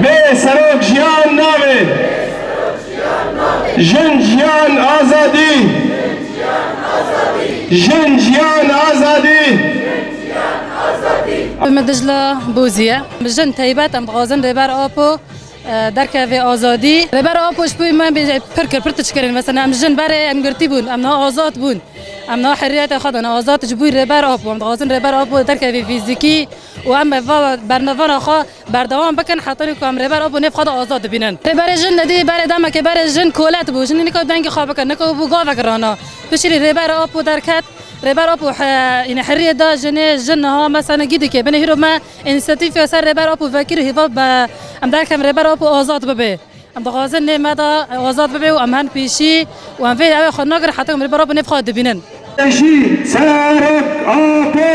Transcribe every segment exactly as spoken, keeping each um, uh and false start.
Bê serok jiyan nabe. Jin jiyan azadî. Jin jiyan azadî. Min Dijla Bozî ye. Jin taybet em dixwazin Rêber Apo, e, derkeve azadî. Rêber Apo ji bo me bê pir kir, pir tişt kirin. Mesela em jin berê em girtî bûn, em niha azad bûn. Em niha heriyeta xwe dane azad ji bo Rêber Apo. Em dixwazin Rêber Apo derkeve fîzîkî û em va bernavana xwe berdewam bikin, hetanî ku em Rêber Apo nêv xwe de azad dibînin. Rêberê jin nedî berê demekê berê jin kolet bû. Jin nîka dengê xwe bikin, nika bû gavek rana. Pişirî Rêber Apo derket. Rêber Apo he-, yine heriyê da jinê, jin niha mesela gî dike. Binê hîro me înisiyatîfê ser Rêber Apo vekir û hêva be, em derkem Rêber Apo azad bibe. Em dixwazin nê me da azad bibe û em hen pêşî û em vê ew xwe nagirin heta em Rêber Apo nêv xwe dibînin. Bêjî serok Apo!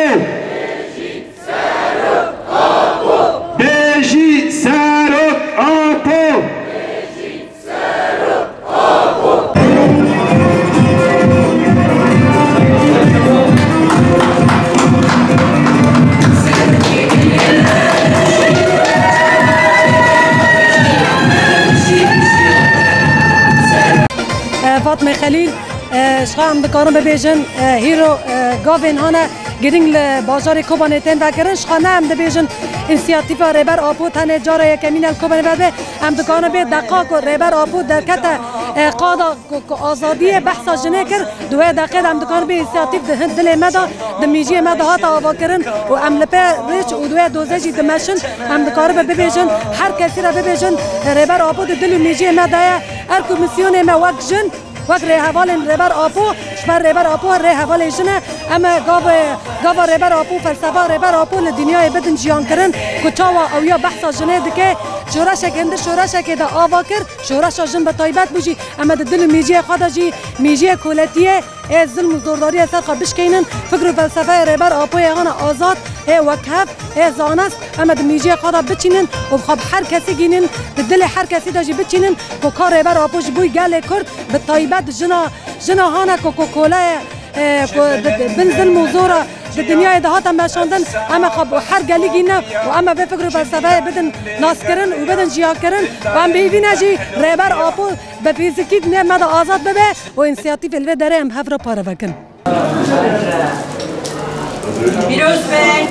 Bêjî serok Apo! Fatme Xelîl, e, ji xwe em dikarin bibêjin, e, hîro, e, gavên hane girîng li bajarê Kobanê tên vekirin. Ji xwe ne em dibêjin însiyatîfa Rêber Apo tenê cara yekemîn e li Kobanê vedibe. Em dikarin bê deqa ku Rêber Apo derkete, e, qada ku, ku azadiyê behsa jinê kir, di wê deqê de em dikarin bê însiyatîf di hin dilê me de, di mîjiyê me de hate avakirin û em li pê rêç û di wê dozê jî dimeşin. Em dikaribe bibêjin, her kesî re bibêjin, Rêber Apo di dil û mîjiyê me de ye. Her ku misyonê me wek jin, wek rêhevalên Rêber Apo, ji ber Rêber Apo rêhevalê jin e. Em e gavê, gava Rêber Apo, felsefa Rêber Apo li dinyayê bidin jiyan kirin, ku çawa ew ya behsa jinê dike. Şoreşek hindir şoreşekê de ava kir, şoreşa jin bi taybet bû jî. Em e di dil û mîjiyê xwe de jî, mîjiyê koletiyê, ê zilm û zordariyê ser xwe bişkeynin, fikr û felsefeya Rêber Apoyê hana azad, ê wekhev, ê zanist, em e di mîjiyê xwe de biçînin û xwe bi her kesî gînin, di dilê her kesî de jî biçînin ku ka Rêber Apo ji bo gelê Kurd, bi taybet jina, jina hane ku, ku kole ye, e, ku di, di bin zilm û zora di dinyayê de hate meşandin, em e xwe bi her gelî gîne û em e vê fikr û felsefeyê bidin naskirin û bidin jiyakirin û em bi hêvî ne jî Rêber Apo bi fîzikî di nêv me de azad bibe û însiyatîfê li vê derê em hev re pareve kin. Pîroz be!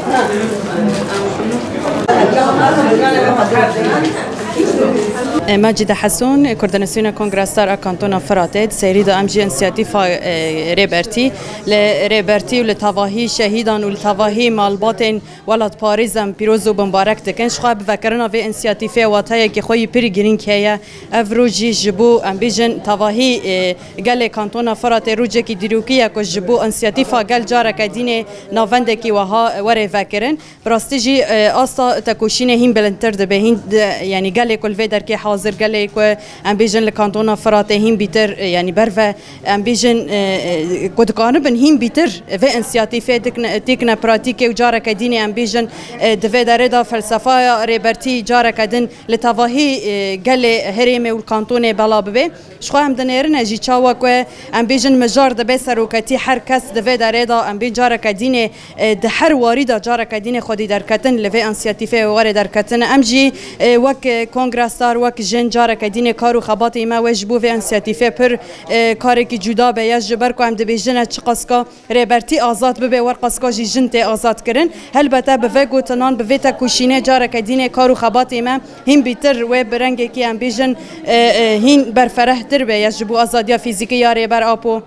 Em Macide Heson, Koordînasyona Kongre Star a Kantona Firatê, di serî de em jî însiyatîfa, e, Rêbertî, li Rêbertî û li tevahî şehîdan û li tevahî malbatên welatparêz em pîroz û bimbarek dikin. Ji xwe bi vekirina vê însiyatîfê wateyekî xwe yî pir girîng heye. Ev roj jî ji bo, em bêjin, tevahî, e, gelê Kantona Firatê rojekî dîrokî ye ku ji bo însiyatîfa gel careke dînê navendekî weha were vekirin. Bi rastî jî, e, asta tekoşînê hîn bilindtir dibe. Hîn di, yanî gelê ku li vê derkê hazir, gelê ku em bêjin li Kantona Firatê hîn bîtir, e, yanî berve, em bêjin, e, e, ku dikanibin hîn bîtir vê însiyatîfê dikne, têkine pratîkê û careke dînê em bêjin, e, di vê derê de felsefaya Rêbertî careke din li tevahî, e, gelê herêmê û li kantonê bela bibe. Ji xwe em dinêrine jî çawa ku em bêjin mijar dibe seroketî her kes di vê derê de em bên careke dînê, e, di her warî de careke dînê xwedî derketin li vê însiyatîfê were derketin. Em jî, e, wek, e, Kongre Star, wek jin careke dînê kar û xebatê me wê ji bo vê însiyatîfê pir, e, karekî cuda be. Ya ji ber ku em dibêjine çiqaska Rêbertî azad bibe, werqaska jî jin tê azad kirin. Helbete bi vê gotinan, bi vê tekoşînê careke dînê kar û xebatê me hîn bîtir wê bi rengekî em bêjin, e, e, hîn berferehtir be ya ji bo azadiya fîzîkî ya Rêber Apo.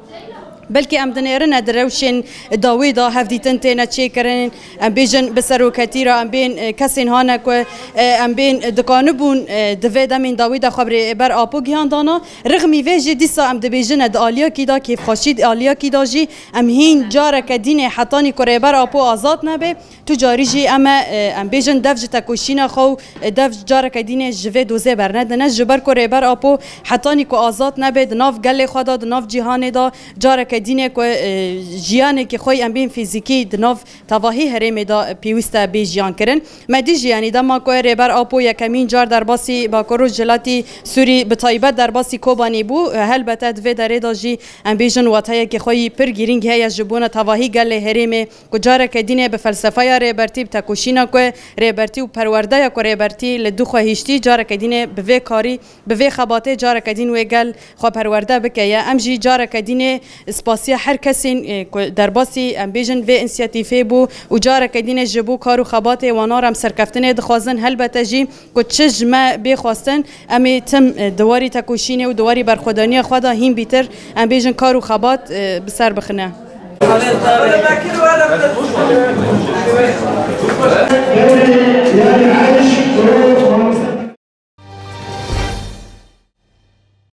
Belkî em dinêrine di rewşên dawî de hevdîtin têne çêkirin. Em bêjin bi seroketî re em bên, e, kesên hane ku, e, em bên dikanibûn, e, di vê demên dawî de xwe bi Rêber Apo gihandana. Rixmî vê jî dîsa em dibêjine di aliyekî de, kêfxweşî di aliyekî de jî em hîn careke dînê hetanî ku Rêber Apo azad nebe, tu carî jî em e, e, em bêjin dev ji tekoşîna xwe û, e, dev careke dînê ji vê dozê bernedine. Ji ber ku Rêber Apo hetanî ku azad nebe di nav gelê xwe de, di nav cîhanê de careke Dîne ku e, jiyanekî xwe em bên fîzîkî di nav tevahî herêmê de pêwîst e bê jiyan kirin. Me dî jî, yanî dema ku Rêber Apo yekemîn car derbasî Bakur Rojhilatî Sûrî, bi taybet derbasî Kobanî bû, helbete di vê derê de jî em bêjin wateyekî xwe yî pir girîng heye ji bona tevahî gelê herêmê, ku careke dînê bi felsefeya Rêbertî, bi tekoşîna ku Rêbertî û perwerdeya ku Rêbertî li du xwe hiştî, careke dînê bi vê karî, bi vê xebatê careke dîn wê gel xwe perwerde bike ye. Em jî careke dînê spasiya her kesên, e, ku derbasî, em bêjin, vê însiyatîfê bû û careke dînê ji bo kar û xebatê wana re em serkeftinê dixwazin. Helbete jî ku çi ji me bê xwestin, em ê tim, e, di warî tekoşînê û di warî berxwedaniya xwe de hîn bîtir, em bêjin, kar û xebat, e, bi ser bixine.